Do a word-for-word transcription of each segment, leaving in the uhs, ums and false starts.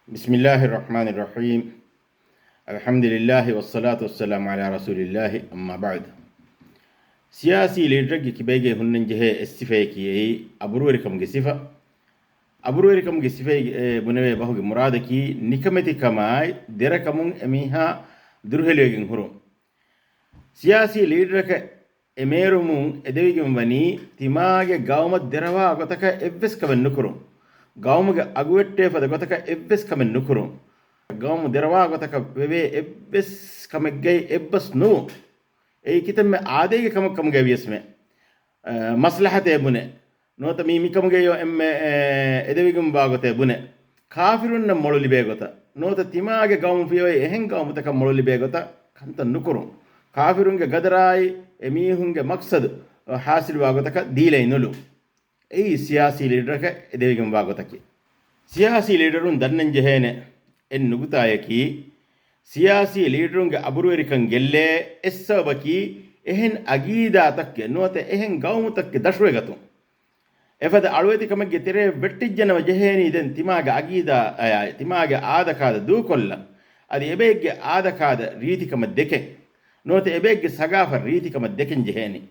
بسم الله الرحمن الرحيم. الحمد لله والصلاة والسلام على رسول الله، أما بعد. ސިޔާސީ ލީޑަރެއްގެ ކިބައިގައި ހުންނަންޖެހޭ އެއް ސިފައަކީ އެއީ އަބުރުވެރިކަމުގެ ސިފަ. އަބުރުވެރިކަމުގެ ސިފައި، އެ، ބުނެވޭ ބަހުގެ މުރާދަކީ ނިކަމެތިކަމާއި ދެރަކަމުން އެމީހާ ދުރުހެލިވެގެން ހުރުން. ސިޔާސީ ލީޑަރަކަށް އެ މޭރުމުން އެދެވިގެން ވަނީ، ތިމާގެ ގައުމަށް ދެރަވާ ގޮތަކަށް އެއްވެސް ކަމެއް ނުކުރުން. ގައުމުގެ އަގުވެއްޓޭ ފަދަ ގޮތަކަށް އެއްވެސް ކަމެއް ނުކުރުން. ގައުމު ދެރަވާ ގޮތަކަށް ވެވޭ އެއްވެސް ކަމެއްގައި އެއްބަސް ނުވުން. އެއީ ކިތަންމެ އާދައިގެ ކަމަށް ކަމުގައި ވިޔަސްމެ، އަ، މަސްލަހަތޭ ބުނެ. ނުވަތަ މީ މިކަމުގައި އެންމެ، އެ، އެދެވިގެންވާ ގޮތޭ ބުނެ. ކާފިރުންނަށް މޮޅު ލިބޭ ގޮތަށް. ނުވަތަ ތިމާގެ ގައުމު ފިޔަވައި އެހެން ގައުމުތަކަށް މޮޅު ލިބޭ ގޮތަށް ކަންތައް ނުކުރުން. ކާފިރުންގެ ގަދަރާއި އެމީހުންގެ މަޤްޞަދު ހާސިލުވާ ގޮތަކަށް ދީލައި ނުލުން. އެއީ ސިޔާސީ ލީޑަރަކަށް އެދެވިގެންވާ ގޮތަކީ. ސިޔާސީ ލީޑަރުން ދަންނަން ޖެހޭނެ އެއް ނުކުތާއަކީ، ސިޔާސީ ލީޑަރުންގެ އަބުރުވެރިކަން ގެއްލޭ އެއް ސަބަބަކީ، އެހެން އަގީދާތަކެއް ނުވަތަ އެހެން ގައުމުތަކެއް ދަށުވެގަތުން. އެފަދަ އަޅުވެތިކަމެއްގެ ތެރެއަށް ވެއްޓިއްޖެނަމަ ޖެހޭނީ ދެން ތިމާގެ އަގީދާއާއި، ތިމާގެ އާދަކާދަ ދޫކޮށްލަން. އަދި އެބައެއްގެ އާދަކާދަ ރީތިކަމަށް ދެކެން. ނުވަތަ އެބައެއްގެ ސަގާފަތް ރީތިކަމަށް ދެކެން ޖެހޭނީ.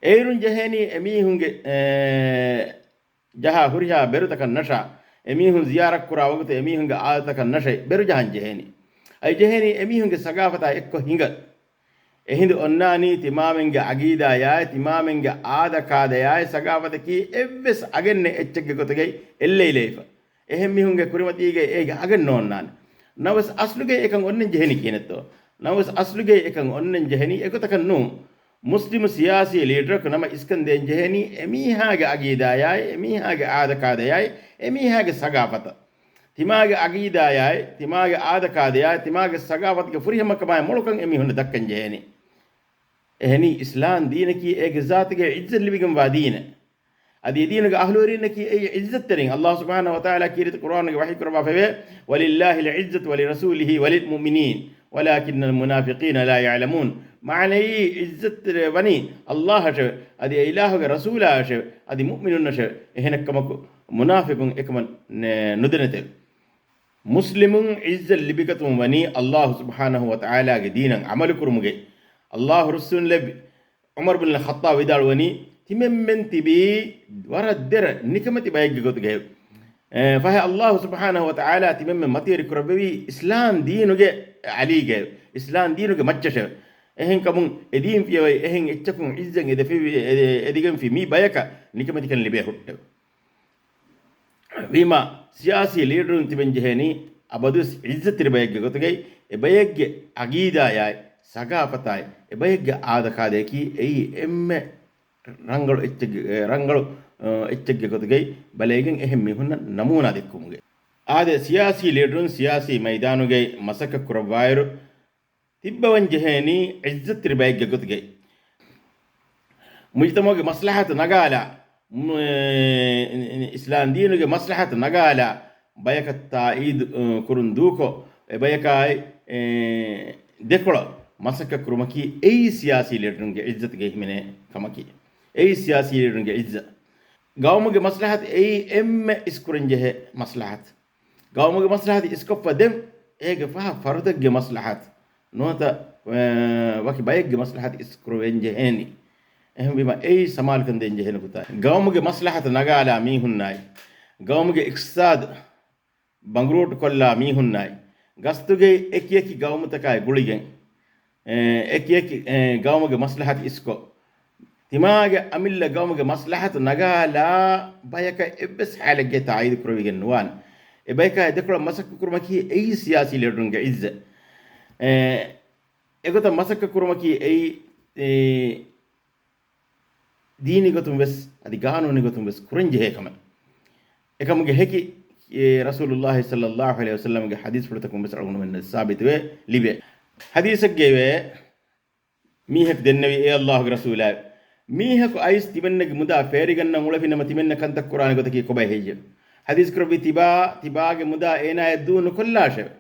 އޭރުން ޖެހޭނީ އެމީހުންގެ، އެ، ޖަހާ ހުރިހާ ބެރުތަކަށް ނަށާ، އެމީހުން ޒިޔާރަތްކުރާ ވަގުތު އެމީހުންގެ އާދަތަކަށް ނަށައި ބެރުޖަހަން ޖެހޭނީ. އަދި ޖެހޭނީ އެމީހުންގެ ސަގާފަތާ އެއްކޮށް ހިނގަން. އެހިނދު އޮންނާނީ ތިމާމެންގެ އަގީދާޔާއި، ތިމާމެންގެ އާދަކާދަޔާއި، ސަގާފަތަކީ އެއްވެސް އަގެއް ނެތް އެއްޗެއްގެ ގޮތުގައި އެއްލެވިލައިފަ. އެހެން މީހުންގެ ކުރިމަތީގައި އޭގެ އަގެއް ނޯންނާނެ. ނަމަވެސް އަސްލުގައި އެކަން އޮންނަން ޖެހެނީ ކިހިނެއްތޯ؟ ނަމަވެސް އަސްލުގައި އެކަން އޮންނަން ޖެހެނީ އެގޮތަކަށް ނޫން. މުސްލިމު ސިޔާސީ ލީޑަރަކު ނަމަ އިސްކަން ދޭން ޖެހެނީ އެމީހާގެ އަގީދާޔާއި، އެމީހާގެ އާދަކާދަޔާއި، އެމީހާގެ ސަގާފަތަށް. ތިމާގެ އަގީދާޔާއި، ތިމާގެ އާދަކާދަޔާއި، ތިމާގެ ސަގާފަތުގެ ފުރިހަމަކަމާއި މޮޅުކަން އެމީހުންނަށް ދައްކަން ޖެހޭނީ. އެހެނީ އިސްލާމް ދީނަކީ އޭގެ ޒާތުގައި ޢިއްޒަތް ލިބިގެންވާ ދީނެއް. އަދި އެދީނުގެ އަހުލުވެރީންނަކީ އެއީ ޢިއްޒަތްތެރިން. ﷲ ސުބްޙާނަހޫ ވަތަޢާލާ ކީރިތި ޤުރްއާނުގެ ވަޙީ ކުރައްވާފައިވޭ، ولله العزة ولرسوله وللمؤمنين ولكن المنافقين لا يعلمون. މާނައީ ޢިއްޒަތް ވަނީ ﷲ އަށެވެ. އަދި އެ އިލާހުގެ ރަސޫލާ އަށެވެ. އަދި މުއުމިނުންނަށެވެ. އެހެނެއްކަމަކު މުނާފިޤުން އެކަމަށް ނެ-، ނުދެނެތެވެ. މުސްލިމުން ޢިއްޒަތް ލިބިގަތުން ވަނީ ﷲ ސުބްޙާނަހޫ ވަތަޢާލާގެ ދީނަށް ޢަމަލުކުރުމުގައި. ﷲ ރުއްސުންލެއްވި ޢުމަރު ބިން ޚައްޠާބް ވިދާޅުވަނީ، ތިމެންމެން ތިބީ ވަރަށް ދެރަ ނިކަމެތި ބައެއްގެ ގޮތުގައެވެ. އެ، ފަހެ ﷲ ސުބްޙާނަހޫ ވަތަޢާލާ ތިމެންމެން މަތިވެރި ކުރެއްވެވީ އިސްލާމް ދީނުގެ ޢަލީގައެވެ. އިސްލާމް ދީނުގެ މައްޗަށެވެ. އެހެންކަމުން އެދީން ފިޔަވައި އެހެން އެއްޗަކުން ޢިއްޒަތް އެދެފި-، އެ-، އެދިގެންފި މި ބަޔަކަށް ނިކަމެތިކަން ލިބޭ ހުއްޓެވެ. ވީމާ، ސިޔާސީ ލީޑަރުން ތިބެން ޖެހޭނީ އަބަދުވެސް ޢިއްޒަތްތެރި ބައެއްގެ ގޮތުގައި، އެ ބައެއްގެ އަގީދާޔާއި، ސަގާފަތާއި، އެ ބައެއްގެ އާދަކާދަޔަކީ އެއީ އެންމެ ރަނގަޅު އެއްޗެއްގެ، އެ، ރަނގަޅު، އަ، އެއްޗެއްގެ ގޮތުގައި ބަލައިގެން އެހެން މީހުންނަށް ނަމޫނާ ދެއްކުމުގައި. އާދެ، ސިޔާސީ ލީޑަރުން ސިޔާސީ މައިދާނުގައި މަސައްކަތް ކުރައްވާއިރު، ތިއްބަވަން ޖެހޭނީ ޢިއްޒަތްތެރި ބައެއްގެ ގޮތުގައި. މުޖުތަމަޢުގެ މަސްލަހަތު ނަގާލާ، މު-، އެ، އިސްލާމް ދީނުގެ މަސްލަހަތު ނަގާލާ، ބަޔަކަށް ތާއީދު، އަ، ކުރުން ދޫކޮށް، އެ ބަޔަކާއި، އެ، ދެކޮޅަށް މަސައްކަތް ކުރުމަކީ އެއީ ސިޔާސީ ލީޑަރުންގެ ޢިއްޒަތުގައި ހިމެނޭ ކަމަކީ. އެއީ ސިޔާސީ ލީޑަރުންގެ ޢިއްޒަތް. ގައުމުގެ މަސްލަހަތު އެއީ އެންމެ އިސްކުރަންޖެހޭ މަސްލަހަތު. ގައުމުގެ މަސްލަހަތު އިސްކޮށްފަ ދެން، އޭގެ ފަހަށް ފަރުދެއްގެ މަސްލަހަތު ނުވަތަ، އެ، ވަކި ބައެއްގެ މަސްލަހަތު އިސްކުރެވެން ޖެހޭނީ. އެހެންވީމަ، އެއީ ސަމާލުކަން ދޭން ޖެހޭ ނުކުތާ. ގައުމުގެ މަސްލަހަތު ނަގާލާ މީހުންނާއި، ގައުމުގެ އިޤްތިޞާދު ބަނގުރޫޓުކޮށްލާ މީހުންނާއި، ގަސްތުގައި އެކިއެކި ގައުމުތަކާއި ގުޅިގެން، އެ، އެކިއެކި، އެ، ގައުމުގެ މަސްލަހަތު އިސްކޮށް، ތިމާގެ އަމިއްލަ ގައުމުގެ މަސްލަހަތު ނަގާލާ ބަޔަކަށް އެއްވެސް ހާލެއްގެ ތާއީދު ކުރެވިގެން ނުވާނެ. އެ ބަޔަކާ އެ ދެކޮޅަށް މަސައްކަތް ކުރުމަކީ އެއީ ސިޔާސީ ލީޑަރުންގެ ޢިއްޒަތް. އެ، އެގޮތަށް މަސައްކަތް ކުރުމަކީ އެއީ، އެ، ދީނީ ގޮތުން ވެސް، އަދި ގާނޫނީ ގޮތުން ވެސް ކުރަންޖެހޭ ކަމެއް. އެކަމުގެ ހެކި، އެ، ރަސޫލުﷲ ޞައްލަﷲު ޢަލައިހި ވަސައްލަމްގެ ޙަދީޘްފުޅުތަކުން ވެސް އަޅުގަނޑުމެންނަށް ސާބިތުވެ ލިބޭ. ޙަދީޘެއްގައިވޭ، މީހަކު ދެންނެވި، އޭ ﷲގެ ރަސޫލާއެވެ! މީހަކު އައިސް ތިމެންނަގެ މުދާ ފޭރިގަންނަން އުޅެފިނަމަ ތިމެންނަށް ކަންތައް ކުރާނެ ގޮތަކީ ކޮބައި ހެއްޔެވެ؟ ޙަދީޘް ކުރެއްވި ތިބާ، ތިބާގެ މުދާ އޭނާޔަށް ދޫ ނުކޮށްލާށެވެ!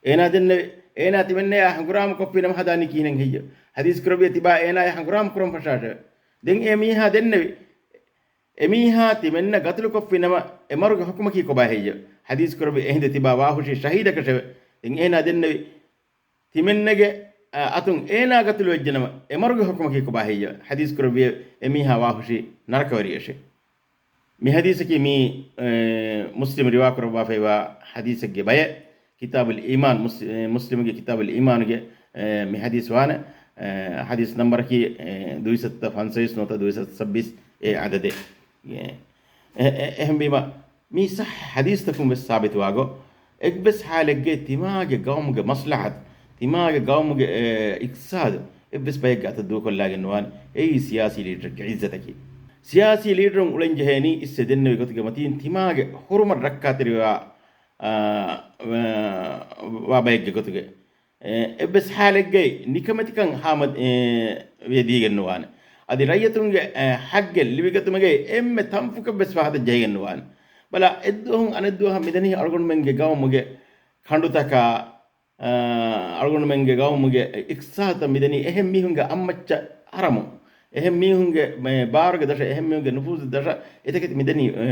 އޭނާ ދެންނެވި، އޭނާ ތިމެންނަޔާ ހަނގުރާމަ ކޮށްފިނަމަ ހަދާނީ ކިހިނެއް ހެއްޔެވެ؟ ޙަދީޘް ކުރެއްވި ތިބާ އޭނާޔަށް ހަނގުރާމަ ކުރަން ފަށާށެވެ! ދެން އެ މީހާ ދެންނެވި، އެމީހާ ތިމެންނަށް ގަތުލުކޮށްފިނަމަ، އެ މަރުގެ ޙުކުމަކީ ކޮބާ ހެއްޔެވެ؟ ޙަދީޘް ކުރެއްވި އެހިނދު ތިބާ ވާހުށީ ޝަހީދަކަށެވެ. ދެން އޭނާ ދެންނެވި ތިމެންނަގެ، އަ، އަތުން އޭނާ ގަތުލުވެއްޖެނަމަ، އެ މަރުގެ ޙުކުމަކީ ކޮބާ ހެއްޔެވެ؟ ޙަދީޘް ކުރެއްވި އެމީހާ ވާހުށީ ނަރަކަވެރިޔަށެވެ. މި ޙަދީޘަކީ މީ، އެ، މުސްލިމް ރިވާކުރައްވާފައިވާ ޙަދީޘެއްގެ ބަޔެއް. ކިތާބުލް އީމާން، މުސް-، އެ، މުސްލިމުގެ ކިތާބުލް އީމާނުގެ، އެ، މި ޙަދީޘް ވާނެ، އެ، ޙަދީޘް ނަންބަރަކީ، އެ، ދުއިސައްތަ ފަންސަވީސް ނުވަތަ ދުއިސައްތަ ސައްބީސް އެ ޢަދަދެއް. އެ، އެ، އެ، އެހެންވީމަ، މީ ޞައްޙަ ޙަދީޘްތަކުން ވެސް ސާބިތުވާގޮތް، އެއްވެސް ޙާލެއްގައި ތިމާގެ ގައުމުގެ މަޞްލަޙަތު، ތިމާގެ ގައުމުގެ، އެ، އިޤްތިޞާދު އެއްވެސް ބައެއްގެ އަތަށް ދޫކޮށްލާގެން ނުވާނެ. އެއީ ސިޔާސީ ލީޑަރެއްގެ ޢިއްޒަތަކީ. ސިޔާސީ ލީޑަރުން އުޅެންޖެހޭނީ އިއްސެ ދެންނެވި ގޮތުގެ މަތީން ތިމާގެ ޙުރުމަތް ރައްކާތެރިވާ، އާ، ވާ ބައެއްގެ ގޮތުގައި. އެ، އެއްވެސް ޙާލެއްގައި ނިކަމެތިކަން ހާމަ، އެ، ވެ ދީގެން ނުވާނެ. އަދި ރައްޔިތުންގެ، އެ، ޙައްޤެއް ލިބިގަތުމުގައި އެންމެ ތަންފުކަށް ވެސް ފަހަތަށް ޖެހިގެން ނުވާނެ. ބަލަ، އެއްދުވަހުން އަނެއްދުވަހަށް މިދަނީ އަޅުގަނޑުމެންގެ ގައުމުގެ ކަނޑުތަކާ، އަ، އަޅުގަނޑުމެންގެ ގައުމުގެ އިޤްތިޞާދަށް މިދަނީ އެހެން މީހުންގެ އަތްމައްޗަށް ހަރަމު. އެހެން މީހުންގެ މެ-، ބާރުގެ ދަށަށް، އެހެން މީހުންގެ ނުފޫޒު ދަށަށް އެތަކެތި މިދަނީ، އެ،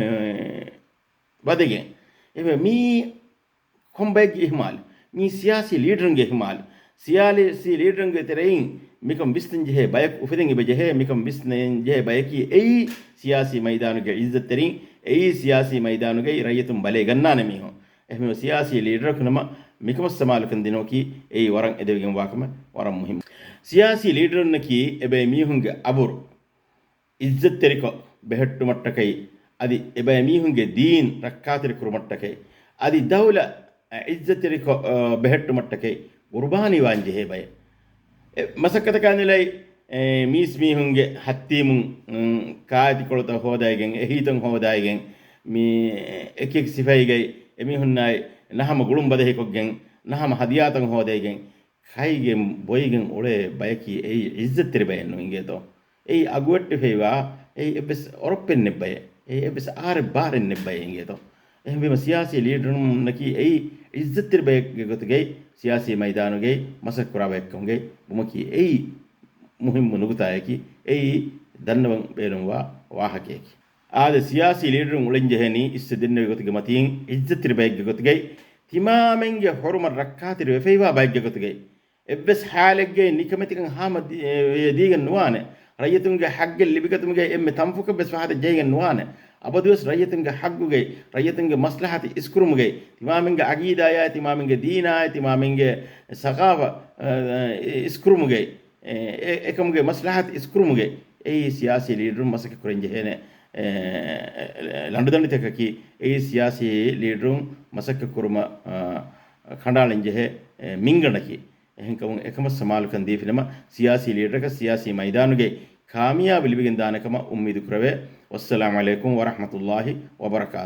ވަދެގެން. އެ، މީ ކޮން ބައެއްގެ އިހުމާލު؟ މީ ސިޔާސީ ލީޑަރުންގެ އިހުމާލު. ސިޔާސީ ލީޑަރުންގެ ތެރެއިން މިކަން ވިސްނަން ޖެހޭ ބަޔަކު އުފެދެން އެބަ ޖެހޭ. މިކަން ވިސްނަން ޖެހޭ ބަޔަކީ އެއީ ސިޔާސީ މައިދާނުގެ ޢިއްޒަތްތެރިން، އެއީ ސިޔާސީ މައިދާނުގައި ރައްޔިތުން ބަލައިގަންނާނެ މީހުން. އެހެންވެ، ސިޔާސީ ލީޑަރަކު ނަމަ މިކަމަށް ސަމާލުކަން ދިނުމަކީ އެއީ ވަރަށް އެދެވިގެންވާ ކަމެއް، ވަރަށް މުހިއްމު. ސިޔާސީ ލީޑަރުންނަކީ އެބައި މީހުންގެ އަބުރު ޢިއްޒަތްތެރިކޮށް ބެހެއްޓުމަށްޓަކައި، އަދި އެބައި މީހުންގެ ދީން ރައްކާތެރި ކުރުމަށްޓަކައި، އަދި ދައުލަ ޢިއްޒަތްތެރިކޮށް، އަ، ބެހެއްޓުމަށްޓަކައި ޤުރުބާނީ ވާން ޖެހޭ ބައެއް. އެ މަސައްކަތަކާ ނިލައި، އެ، މީސްމީހުންގެ ހައްތީމުން، އުން، ކާއެތިކޮޅުތައް ހޯދައިގެން، އެހީތައް ހޯދައިގެން، މި އެކިއެކި ސިފައިގައި އެމީހުންނާއި ނަހަމަ ގުޅުން ބަދަހިކޮށްގެން، ނަހަމަ ހަދިޔާތައް ހޯދައިގެން، ކައިގެން ބޮއިގެން އުޅޭ ބަޔަކީ އެއީ ޢިއްޒަތްތެރި ބައެއް ނު އިނގޭތޯ؟ އެއީ އަގުވެއްޓިފައިވާ، އެއީ އެއްވެސް އޮރޮއްޕެއް ނެތް ބައެއް، އެއީ އެއްވެސް އާރެއް ބާރެއް ނެތް ބައެއް އިނގޭތޯ؟ އެހެންވީމަ، ސިޔާސީ ލީޑަރުންނަކީ އެއީ ޢިއްޒަތްތެރި ބައެއްގެ ގޮތުގައި ސިޔާސީ މައިދާނުގައި މަސައްކަތް ކުރާ ބައެއްކަމުގައި ވުމަކީ އެއީ މުހިއްމު ނުކުތާއަކީ، އެއީ ދަންނަވަން ބޭނުންވާ ވާހަކައަކީ. އާދެ، ސިޔާސީ ލީޑަރުން އުޅެންޖެހޭނީ އިއްސެ ދެންނެވި ގޮތުގެ މަތީން ޢިއްޒަތްތެރި ބައެއްގެ ގޮތުގައި، ތިމާމެންގެ ޙުރުމަތް ރައްކާތެރި ވެފައިވާ ބައެއްގެ ގޮތުގައި، އެއްވެސް ޙާލެއްގައި ނިކަމެތިކަން ހާމަ ދި-، އެ، ދީގެން ނުވާނެ. ރައްޔިތުންގެ ޙައްޤެއް ލިބިގަތުމުގައި އެންމެ ތަންފުކަށް ވެސް ފަހަތަށް ޖެހިގެން ނުވާނެ. އަބަދުވެސް ރައްޔިތުންގެ ޙައްޤުގައި، ރައްޔިތުންގެ މަސްލަހަތު އިސްކުރުމުގައި، ތިމާމެންގެ ޢަޤީދާއާއި، ތިމާމެންގެ ދީނާއި، ތިމާމެންގެ ސަޤާފަތް، އެ، އިސްކުރުމުގައި، އެ، އެ، އެކަމުގެ މަސްލަހަތު އިސްކުރުމުގައި، އެއީ ސިޔާސީ ލީޑަރުން މަސައްކަތް ކުރަން ޖެހޭނެ، އެ، އެ، ލަނޑުދަނޑިތަކަކީ، އެއީ ސިޔާސީ ލީޑަރުން މަސައްކަތް ކުރުމަށް، އަ، ކަނޑައަޅަން ޖެހޭ، އެ، މިންގަނޑަކީ. އެހެންކަމުން އެކަމަށް ސަމާލުކަން ދީފިނަމަ، ސިޔާސީ ލީޑަރަކަށް ސިޔާސީ މައިދާނުގައި ކާމިޔާބު ލިބިގެން ދާނެ ކަމަށް އުއްމީދު ކުރެވޭ. ވައްސަލާމު ޢަލައިކުމް ވަރަޙްމަތުﷲި ވަބަރަކާތުހު.